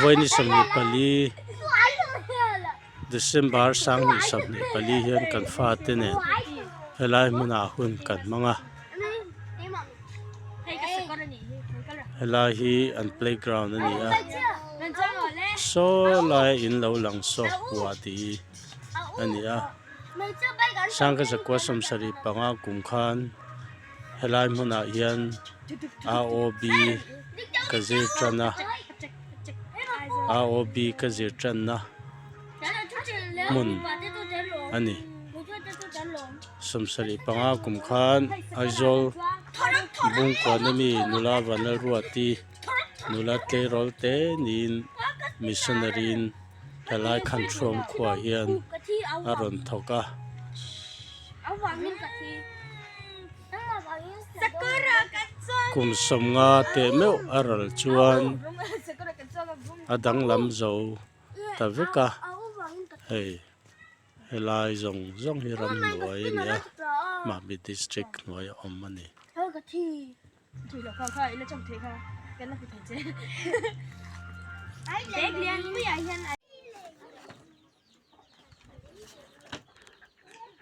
Vawiin 24 December 2024 hian kan fate nen helai hmunah hun kan hmang a helai hi an playground a ni a saw lai in lo lang saw kua tih hi a ni a Sangkazakua 75 kum khan helai hmunah hian AOB ka zir tan a AOB ka zir tanna hmun a ni 75 kum khan Aizawl Bungkawn ami nula Vanlalruati nula tleirawl te niin missionary in helai Khanthruam khuaah hian a rawn thawk a. Kum 50 teh meuh a ral chuan a danglam zo ta vek a, hei helai zawng zawng hi ramhnuai a ni a, Mahmi district hnuai a awm a ni.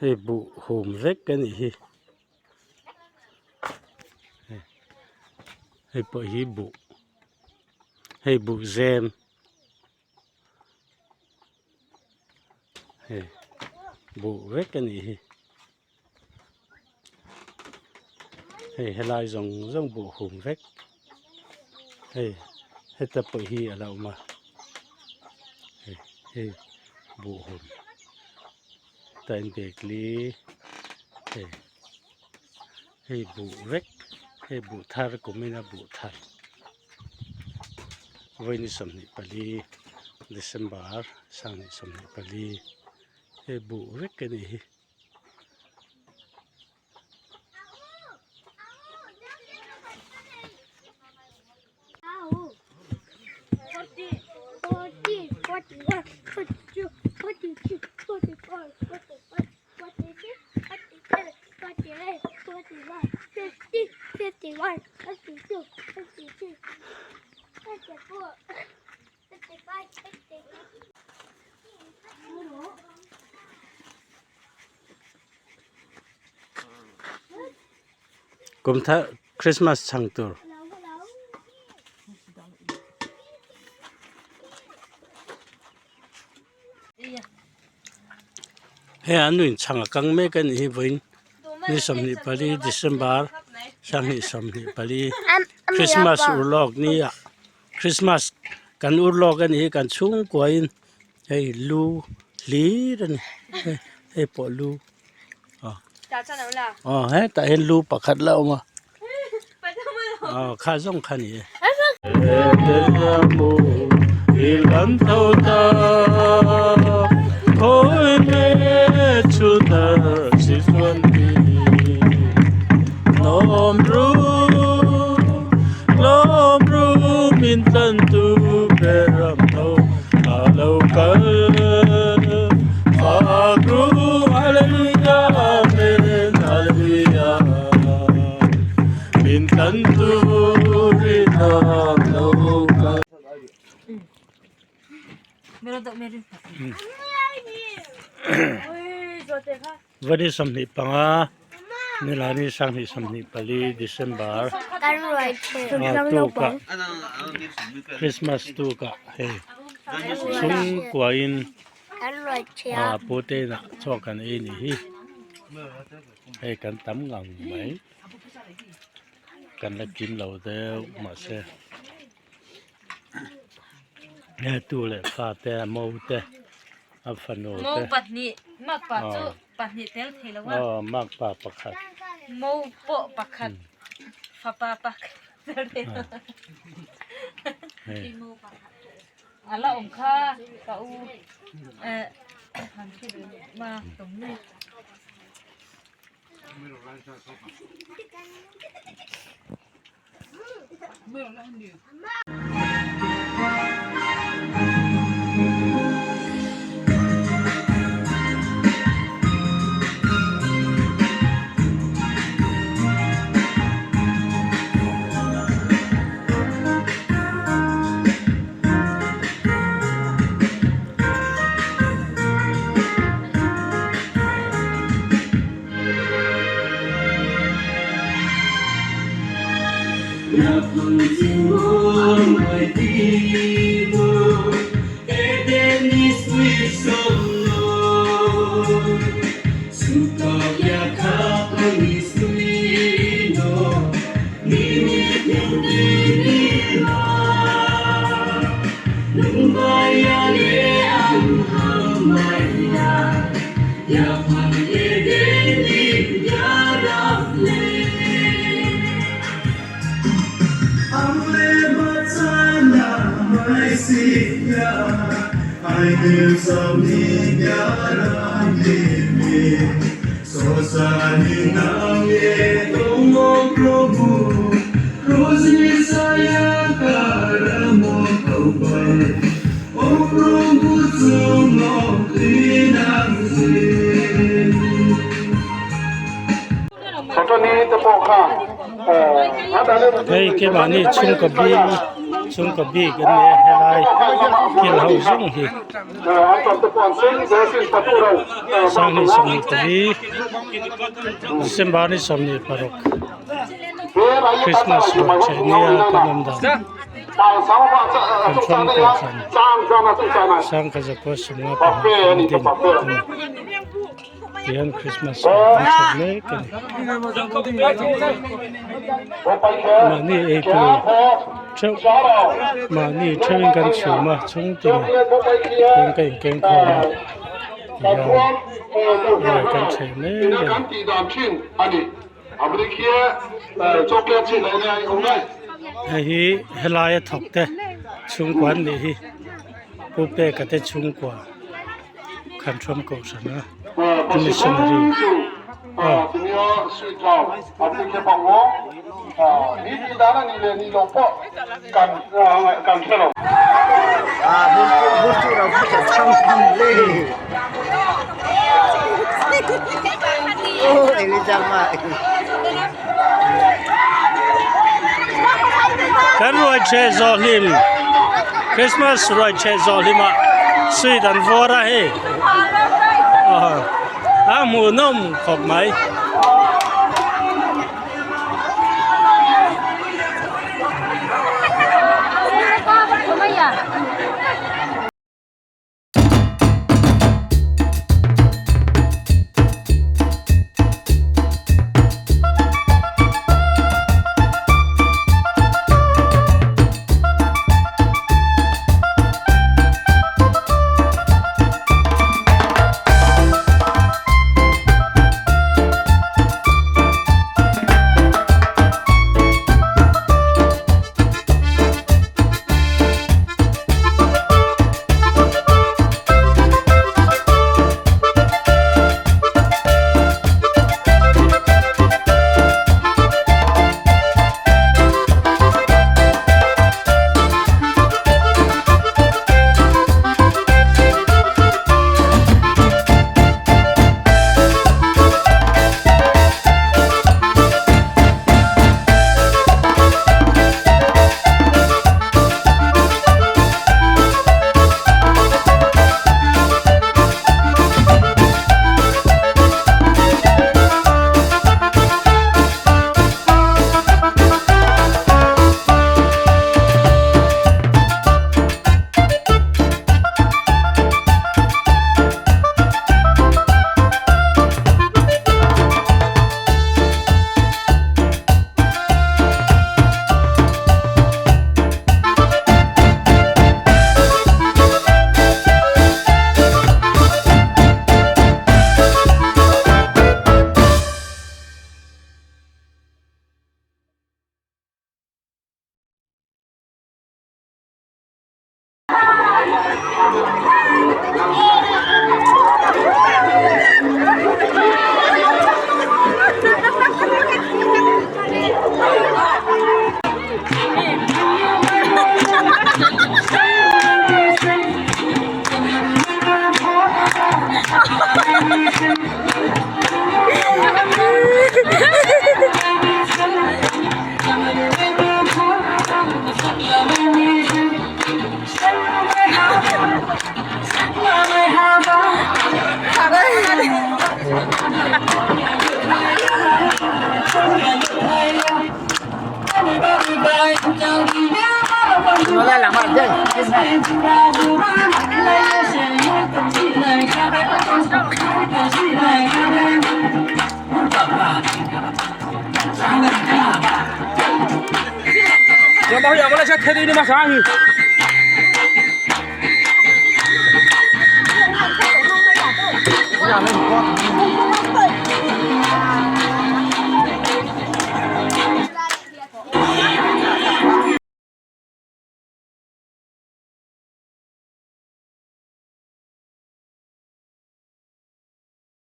Hei buh hum vek a nih hi hei pawh hi buh hei buh zem hei buh vek a nih hi. Hei helai zawng zawng buh hum vek hei heta pawh hi a la awm a hei hei buh hum tah hian bag li hei hei buh vek hei buh thar kum in a buh thar vawiin 24 December 2024 hei buh vek a nih hi. Kum thar Christmas chhang tur. Hei an nuin chhang a kang mek a nih hi vawiin ni 24 December 2024 Christmas urlawk ni ah Christmas kan urlawk a nih hi kan chhungkuain hei lu hlir a ni hei pawh lu aw hetah hian lu pakhat la awm a aw kha zawng kha a ni e. Vani 25 nilani 2024 December tukah Christmas tukah hei chhungkuain pute inah chaw kan ei nih hi hei kan tam ngang mai kan la kim lo deuh mahse he tu leh fa te a mo te a fanu te Mo pahnih makpa chu pahnih tel thei lo a aw makpa pakhat mo pawh pakhat fapa pakhat tel thei lo a la awm kha ka u eh han thu ve ma tum ni. Hei keimahni chhungkaw bik chhungkaw bik an ni a helai thil ho zawng hi sanghnih 24 December ni 26 Christmas ruah cheh nia kan awm dan kan hram kohhran sangkazakua 55 kan din a ni. Tihian Christmas an chhawp mek a ni. Mahni ei tur theuh mahni theuhin kan chhum a chhung tin tin ka inkeng khawm a tihian ruai kan chheh mek a ni. Hei hi helaia thawk te chhungkua an nih hi Pu Peka te chhungkua. Khanthawm kohhran a missionary aw. Kan ruai chhe zawh hlim Christmas ruai chhe zawh hlim ah sweet an vawr a hei a hmuhnawm khawp mai.